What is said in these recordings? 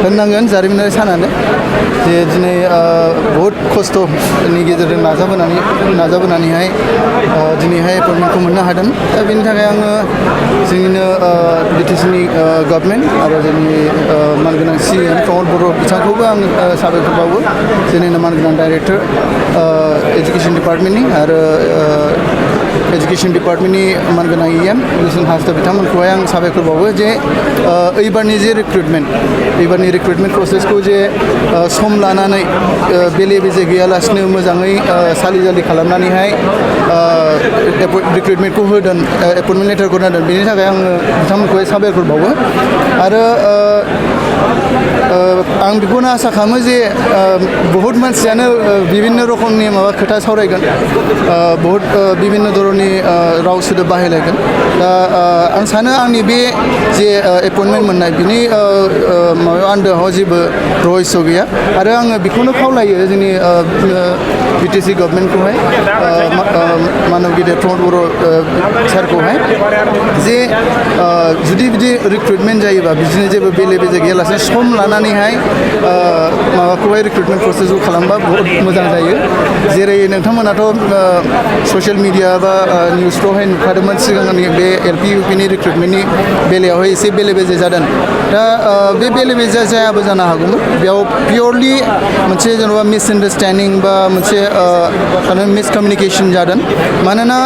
होननांगोन जारिमिनारि सानानो जे दिनै बहुद खस्थ'नि गेजेरजों नाजाबोनानैहाय दिनैहाय एपइन्टमेन्टखौ मोननो हादों दा बेनि थाखाय आङो जोंनिनो बिटिसिनि गभर्नमेन्ट आरो जोंनि मानगोनां CM प्रमद बर' बिथांखौबो आं साबायखर बावो जोंनिनो मानगोनां डाइरेक्टर एजुकेशन डिपार्टमेन्टनि आरो एजुकेशन डिपार्टमेन्टनि मानगोनां EM लुसन हासदा बिथांमोनखौहाय आं साबायखर बावो जे एबारनि जे रिक्रुटमेन्ट प्रसेसखौ जे सम लानानै बेले बेजे गैयालासिनो मोजाङै सालि जालि खालामनानैहाय रिक्रुटमेन्टखौ होदों एपइन्टमेन्ट लेटारखौ होदों बेनि थाखाय आङो बिथांमोनखौहाय साबायखर बावो आरो आं बेखौनो आसा खालामो जे बहुत मानसियानो बिभिन्न रोखोमनि माबा खोथा सावरायगोन बहुत बिभिन्न धरननि राव सोदोब बाहायलायगोन दा आं सानो आंनि बे जे एपइन्टमेन्ट मोननाय बिनि माबायाव आन्दोआव जेबो रहस्य गैया आरो आङो बेखौनो खावलायो जोंनि बिटिसि गभर्नमेन्टखौहाय मानब गिदिर प्रमद बर' सारखौहाय जे जुदि बिदि रिक्रुटमेन्ट जायोबा बिदिनो जेबो बेले बेजे गैयालासे सम लानानैहाय माबाखौहाय रिक्रुटमेन्ट प्रसेसखौ खालामबा बहुत मोजां जायो जेरै नोंथांमोनाथ' ससियेल मिडिया बा निउसफ्रावहाय नुखादोंमोन सिगांनि बे LP UPनि रिक्रुटमेन्टनि बेलायावहाय एसे बेले बेजे जादों दा बे बेले बेजे जायाबो जानो हागौमोन बेयाव पियरलि मोनसे जेनेबा मिसआन्डारस्टेन्डिं बा मोनसे मिसकमिउनिकेसन जादों मानोना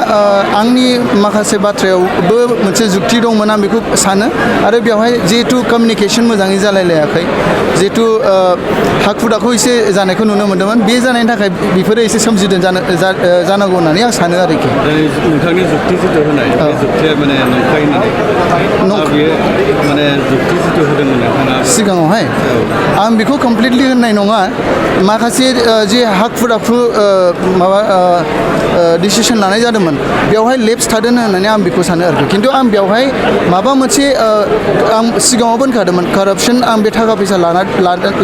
आंनि माखासे बाथ्रायावबो मोनसे जुक्ति दंमोन आं बेखौ सानो आरो बेवहाय जिहेतु कमिउनिकेसन मोजाङै जालायलायाखै जिहेतु हाखु दाखु एसे जानायखौ नुनो मोन्दोंमोन बे जानायनि थाखाय बेफोरो एसे सोमजिदों जानांगौ होननानै आं सानो आरोखि नोंथांनि जुक्ति जिथु होनाय बे जुक्तिया माने नंखाय होननानै बेयो माने जुक्ति जिथु होदोंमोन नोंथाङा सिगाङावहाय आं बेखौ कमप्लिटलि होननाय नङा माखासे जे हाखु दाखु माबा डिसिसन लानाय जादोंमोन बेवहाय लेप्स थादों होननानै आं बेखौ सानो आरोखि खिन्थु आं बेवहाय माबा मोनसे आं सिगाङावबो होनखादोंमोन कारापसन आं बे थाखा फैसा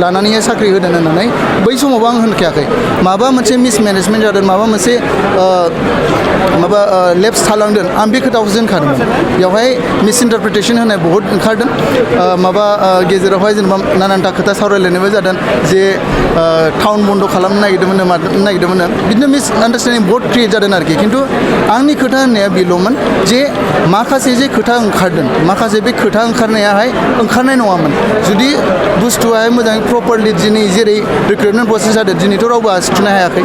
लानानैहाय साख्रि होदों होननानै बै समावबो आं होनखायाखै माबा मोनसे मिसमेनेजमेन्ट जादों माबा मोनसे माबा लेप्स थालांदों आं बे खोथाखौसो होनखादोंमोन बेवहाय मिसइन्टारप्रिटेसन होनाय बहुद ओंखारदों माबा गेजेरावहाय जेनेबा नानानथा खोथा सावरायलायनायबो जादों जे टाउन बन्द खालामनो नागिरदोंमोन बिदिनो मिसआन्डारस्टेन्डिं बहुद क्रिएट जादों आरोखि खिन्थु आंनि खोथा होननाया बेल'मोन जे माखासे जे खोथा ओंखारदों माखासे बे खोथा ओंखारनायाहाय ओंखारनाय नङामोन जुदि बुस्थुआहाय मोजाङै प्रपारलि दिनै जेरै रिक्रुटमेन्ट प्रसेस जादों दिनैथ' रावबो आसिथुनो हायाखै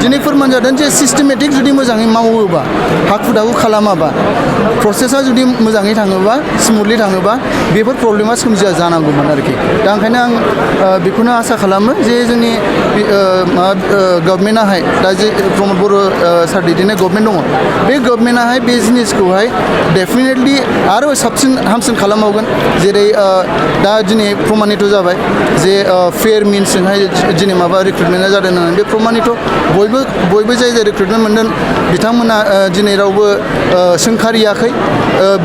दिनै फोरमान जादों जे सिस्टेमेटिक जुदि मोजाङै मावोबा हाखु दाखु खालामाबा प्रसेसा जुदि मोजाङै थाङोबा स्मुथलि थाङोबा बेफोर प्रब्लेमा सोमजिया जानांगौमोन आरोखि दा ओंखायनो आं बेखौनो आसा खालामो जे जोंनि गभर्नमेन्टआहाय दा जे प्रमद बर' सार दैदेननाय गभर्नमेन्ट दङ बे गभर्नमेन्टआहाय बे जिनिसखौहाय डेफिनेटलि आरो साबसिन हामसिन खालामबावगोन जेरै दा दिनै प्रमानित जाबाय जे फेयार मिन्सजोंहाय दिनै माबा रिक्रुटमेन्टआ जादों होननानै बे प्रमानित बयबो जाय रिक्रुटमेन्ट मोनदों बिथांमोना दिनै रावबो सोंखारियाखै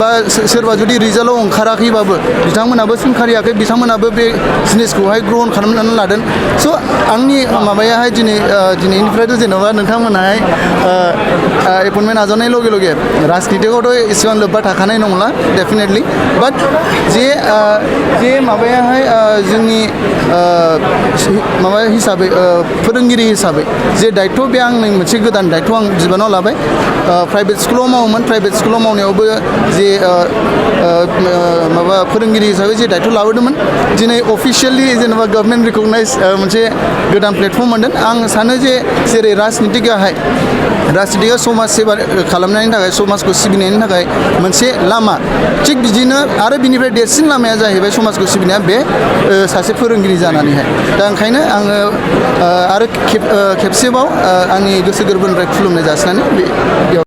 बा सोरबा जुदि रिजाल्टआव ओंखाराखैबाबो बिथांमोनाबो सोंखारियाखै बिथांमोनाबो बे जिनिसखौहाय ग्रहण खालामनानै लादों स' आंनि माबायाहाय दिनैनिफ्रायथ' जेनेबा नोंथांमोनाहाय एपइन्टमेन्ट आजावनाय लगे लगे राजनितिकआवथ' एसेबां लोब्बा थाखानाय नंला डेफिनेटलि बाट जे माबायाहाय जोंनि माबा हिसाबै फोरोंगिरि हिसाबै जे दायथ' बे आंनि मोनसे गोदान दायथ' आं बिबानाव लाबाय प्राइभेट स्कुलाव मावोमोन प्राइभेट स्कुलाव मावनायावबो जे माबा फोरोंगिरि हिसाबै जे दायथ' लाबोदोंमोन दिनै अफिसियेलि जेनेबा गभर्नमेन्ट रिकगनाइज मोनसे गोदान प्लेटफर्म मोनदों आं सानो जे जेरै राजनितिकआ समाज सेवा खालामनायनि थाखाय समाजखौ सिबिनायनि थाखाय मोनसे लामा थिग बिदिनो आरो बिनिफ्राय देरसिन लामाया जाहैबाय समाजखौ सिबिनाया बे सासे फोरोंगिरि जानानैहाय दा ओंखायनो आङो आरो खेबसेबाव आंनि गोसो गोरबोनिफ्राय खुलुमनाय जासिनानै बेयाव